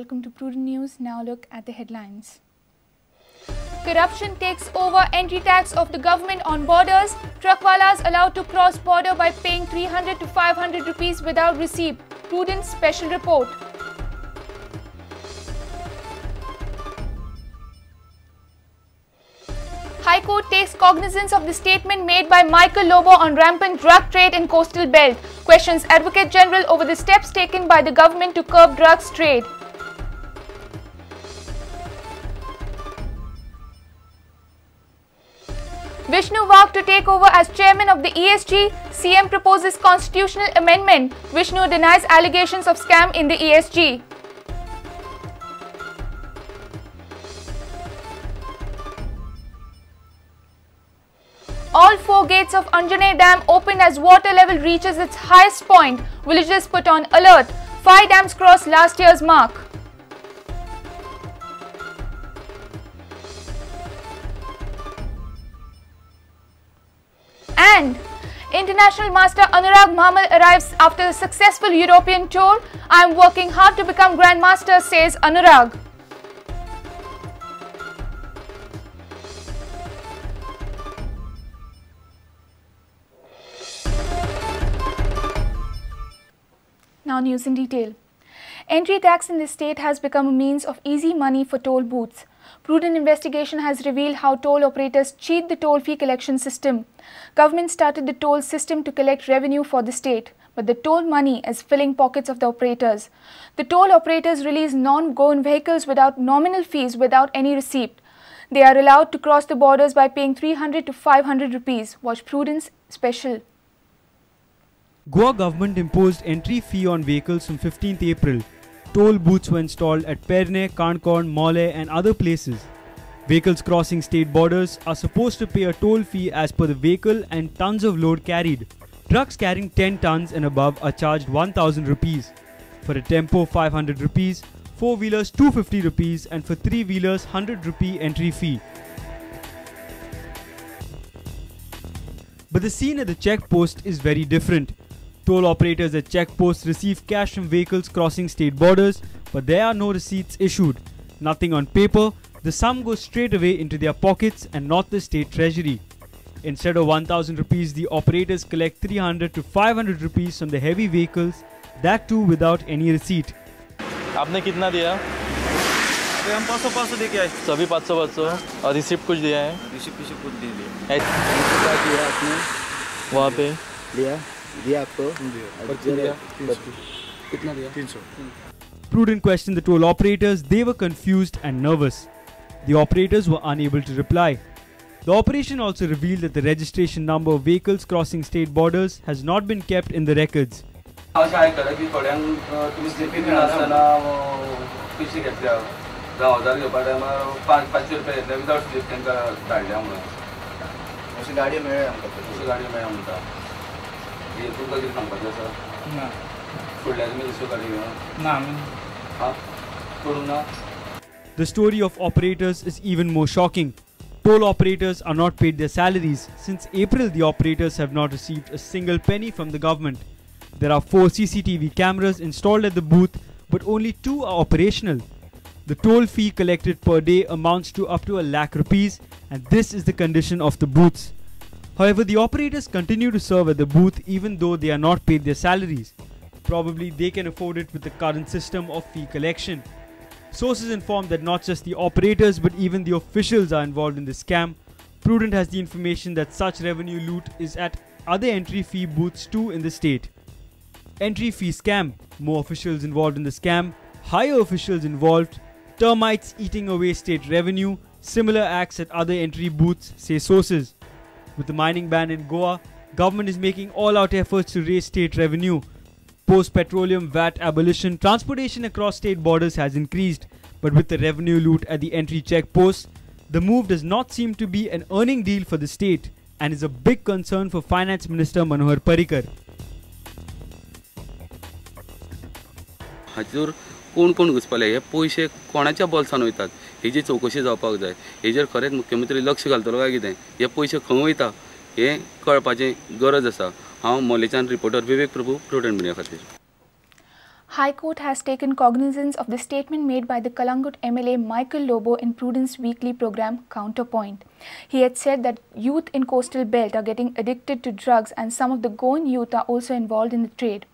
Welcome to Prudent News. Now look at the headlines. Corruption takes over entry tax of the government on borders. Truckwalas allowed to cross border by paying 300 to 500 rupees without receipt. Prudent special report. High Court takes cognizance of the statement made by Michael Lobo on rampant drug trade in coastal belt. Questions Advocate General over the steps taken by the government to curb drugs trade. Vishnu Wagh to take over as chairman of the ESG. CM proposes constitutional amendment. Vishnu denies allegations of scam in the ESG. All four gates of Anjunem Dam open as water level reaches its highest point. Villagers put on alert. 5 dams cross last year's mark. And International Master Anurag Mhamal arrives after a successful European tour. I am working hard to become Grandmaster, says Anurag. Now news in detail. Entry tax in the state has become a means of easy money for toll booths. Prudent investigation has revealed how toll operators cheat the toll fee collection system. Government started the toll system to collect revenue for the state, but the toll money is filling pockets of the operators. The toll operators release non-Goan vehicles without nominal fees without any receipt. They are allowed to cross the borders by paying 300 to 500 rupees. Watch Prudent's special. Goa government imposed entry fee on vehicles from 15th April. Toll booths were installed at Pernem, Canacona, Mollem and other places. Vehicles crossing state borders are supposed to pay a toll fee as per the vehicle and tons of load carried. Trucks carrying 10 tons and above are charged 1000 rupees. For a tempo 500 rupees, four-wheelers 250 rupees and for three-wheelers 100 rupee entry fee. But the scene at the check post is very different. Toll operators at checkposts receive cash from vehicles crossing state borders, but there are no receipts issued. Nothing on paper, the sum goes straight away into their pockets and not the state treasury. Instead of 1000 rupees, the operators collect 300 to 500 rupees from the heavy vehicles, that too without any receipt. आपने कितना दिया? हम 500 दे K आए। सभी 500 और receipt कुछ दिया है? Receipt कुछ नहीं दिया। क्या दिया आपने? वहाँ पे दिया दिया आपको? दिया। कितना दिया? 300. Prudent questioned the toll operators. They were confused and nervous. The operators were unable to reply. The operation also revealed that the registration number of vehicles crossing state borders has not been kept in the records. अशें आयकलां की थोड्यांक तुमी sleepy मेळनासतना पयशे घेतल्या, जावं 1000 घेवपा टायमार 500 रुपया घेतल्या विदावट स्लीप तांकां धाडल्या म्हणून. अशी गाडी मेळ्ळ्या आमकां. अशी गाडी मेळ्ळ्या म्हणटा. हे तुमकां कितें सांगपाचें आसा? ना. फुडल्या तुमी दुसऱ्यो गाडी घेवन? ना आमी. हां, करूंक ना. The story of operators is even more shocking. Toll operators are not paid their salaries. Since April, the operators have not received a single penny from the government. There are 4 CCTV cameras installed at the booth, but only 2 are operational. The toll fee collected per day amounts to up to 1 lakh rupees, and this is the condition of the booths. However, the operators continue to serve at the booth even though they are not paid their salaries. Probably they can afford it with the current system of fee collection. Sources inform that not just the operators but even the officials are involved in the scam. Prudent has the information that such revenue loot is at other entry fee booths too in the state. Entry fee scam, more officials involved in the scam, higher officials involved, termites eating away state revenue, similar acts at other entry booths, say sources. With the mining ban in Goa, government is making all-out efforts to raise state revenue. Post-petroleum VAT abolition, transportation across state borders has increased, but with the revenue loot at the entry checkposts, the move does not seem to be an earning deal for the state and is a big concern for Finance Minister Manohar Parrikar. हाचेर कोण कोण घुसपले, हे पयशे कोणाच्या बोल्सान वयतात हेजी चवकशी जावपाक जाय. हेजेर खरेंच मुख्यमंत्री लक्ष घालतलो काय कितें, हे पयशे खंय वयता हें कळपाची गरज आसा. हांव मोलेच्यान reporter Vivek Prabhu, Prudent media खातीर. High Court has taken cognizance of the statement made by the Calangute MLA Michael Lobo in Prudent's weekly program Counterpoint. He had said that youth in coastal belt are getting addicted to drugs and some of the Goan youth are also involved in the trade.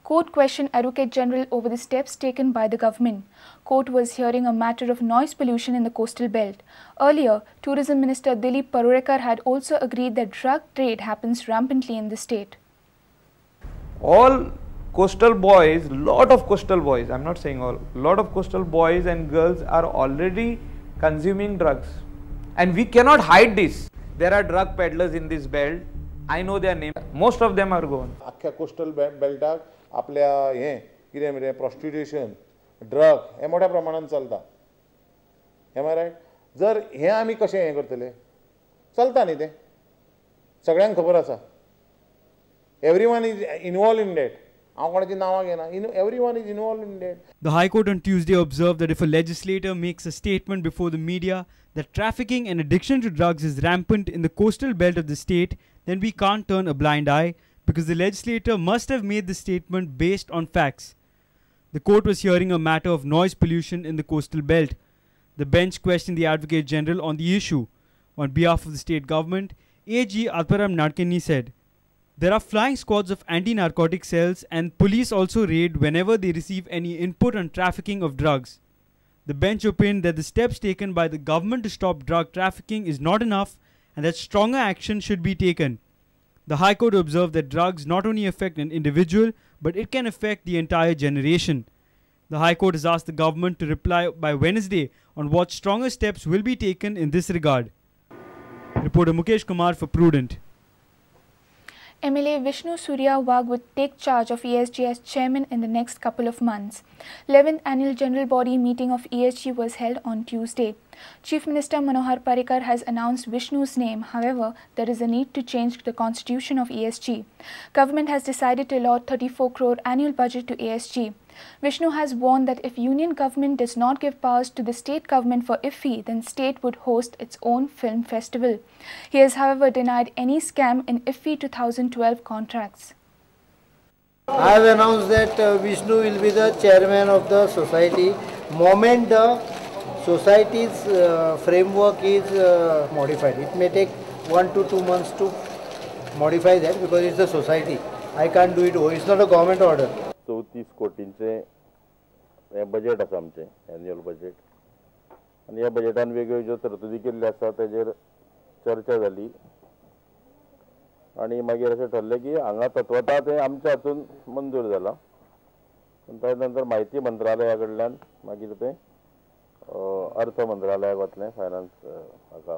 Court questioned Advocate General over the steps taken by the government. Court was hearing a matter of noise pollution in the coastal belt. Earlier, Tourism Minister Dilip Parulekar had also agreed that drug trade happens rampantly in the state. All coastal boys, lot of coastal boys, I'm not saying all, lot of coastal boys and girls are already consuming drugs, and we cannot hide this. There are drug peddlers in this belt. I know their name. Most of them are gone. आख्या coastal बेल्टाक आपल्या हें कितें म्हणजे prostitution, drug हें मोठ्या प्रमाणान चलता. Am I right? जर हें आमी कशें हें करतले? चलता न्ही तें, सगळ्यांक खबर आसा. Everyone is involved in that. Everyone is involved in that. The High Court on Tuesday observed that if a legislator makes a statement before the media that trafficking and addiction to drugs is rampant in the coastal belt of the state, then we can't turn a blind eye because the legislator must have made the statement based on facts. The court was hearing a matter of noise pollution in the coastal belt. The bench questioned the Advocate General on the issue. On behalf of the state government, AG Atmaram Nadkarni said, "There are flying squads of anti-narcotic cells and police also raid whenever they receive any input on trafficking of drugs." The bench opined that the steps taken by the government to stop drug trafficking is not enough and that stronger action should be taken. The High Court observed that drugs not only affect an individual, but it can affect the entire generation. The High Court has asked the government to reply by Wednesday on what stronger steps will be taken in this regard. Reporter Mukesh Kumar for Prudent. MLA Vishnu Surya Wagh would take charge of ESG as chairman in the next couple of months. 11th Annual General Body meeting of ESG was held on Tuesday. Chief Minister Manohar Parrikar has announced Vishnu's name. However, there is a need to change the constitution of ESG. Government has decided to allot 34 crore annual budget to ESG. Vishnu has warned that if union government does not give powers to the state government for IFFI, then state would host its own film festival. He has, however, denied any scam in IFFI 2012 contracts. I have announced that Vishnu will be the chairman of the society. Moment the society's framework is modified. It may take 1 to 2 months to modify that because it's a society. I can't do it. It's not a government order. 34 कोटींचे हें budget आसा आमचें annual budget आनी ह्या बजेटान वेगवेगळ्यो ज्यो तरतुदी केल्ल्यो आसा तेजेर चर्चा जाली आनी मागीर अशें ठरलें की हांगा तत्वता तें आमच्या हातून मंजूर जालां. ताजे नंतर म्हायती मंत्रालया कडल्यान मागीर तें अर्थ मंत्रालयाक वतलें, फायनान्स हाका.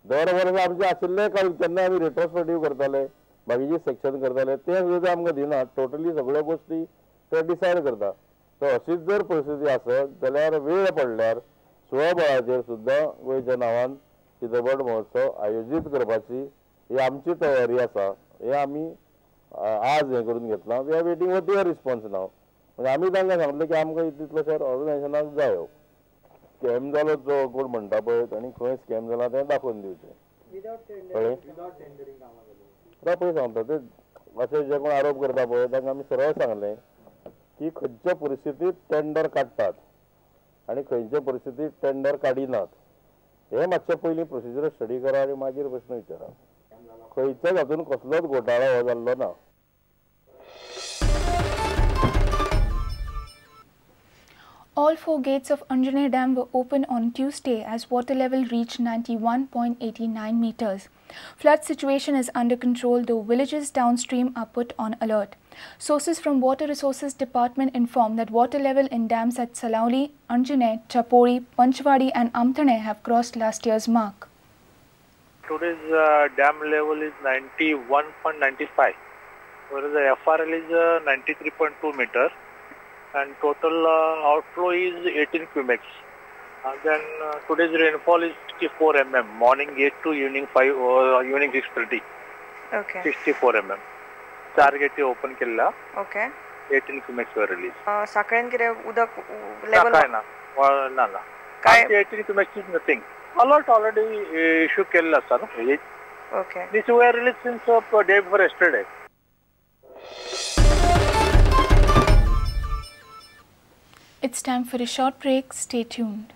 दर वर्सा आमचें आशिल्लें काल केन्ना आमी रिट्रोस्पेक्टीव करताले, बाकीचे सेक्शन करताले ते सुद्दां आमकां दिना. टोटली सगळ्यो गोश्टी ते डिसायड करता. सो अशीच जर परिस्थिती आसत जाल्यार वेळ पडल्यार स्वबळाचेर सुद्दां गोंयच्या नांवान चित्रपट महोत्सव आयोजीत करपाची ही आमची तयारी आसा. हें आमी आज हें करून घेतलां. We are waiting for their response now. म्हणजे आमी तांकां सांगलें की आमकां तितलो सर ऑर्गनायजेशनाक जायो. स्कॅम जालो जो कोण म्हणटा पळय तांणी खंय स्कॅम जाला तें दाखोवन दिवचें. कळ्ळें? पळय सांगता ते अशे जे कोण आरोप करता पळय तांकां आमी सरळ सांगलें की खंयच्या परिस्थितींत टेंडर काडटात आनी खंयच्या परिस्थितींत टेंडर काडिनात हें मातशें पयलीं प्रोसिजर स्टडी करा आनी मागीर प्रश्न विचारा. खंयच्याच हातून कसलोच घोटाळो हो जाल्लो ना. All four gates of Anjunem Dam were open on Tuesday as water level reached 91.89 meters. Flood situation is under control, though villages downstream are put on alert. Sources from Water Resources Department informed that water level in dams at Salaulim, Anjunem, Chapori, Panchvadi and Amthane have crossed last year's mark. Today's dam level is 91.95, whereas the FRL is 93.2 meters. And total outflow is 18 cumecs. And then today's rainfall is 64 mm, morning 8 to evening 5 or evening 6:30. Okay. 64 mm. चार गेटी open केल्ला. Okay. 18 cumecs were released. साकळेन कितें उदक level काय ना? ना ना. काय 18 cumecs is nothing. Alert already issue केल्ला आसा न्हू. Okay. This were released since day before yesterday. It's time for a short break. Stay tuned.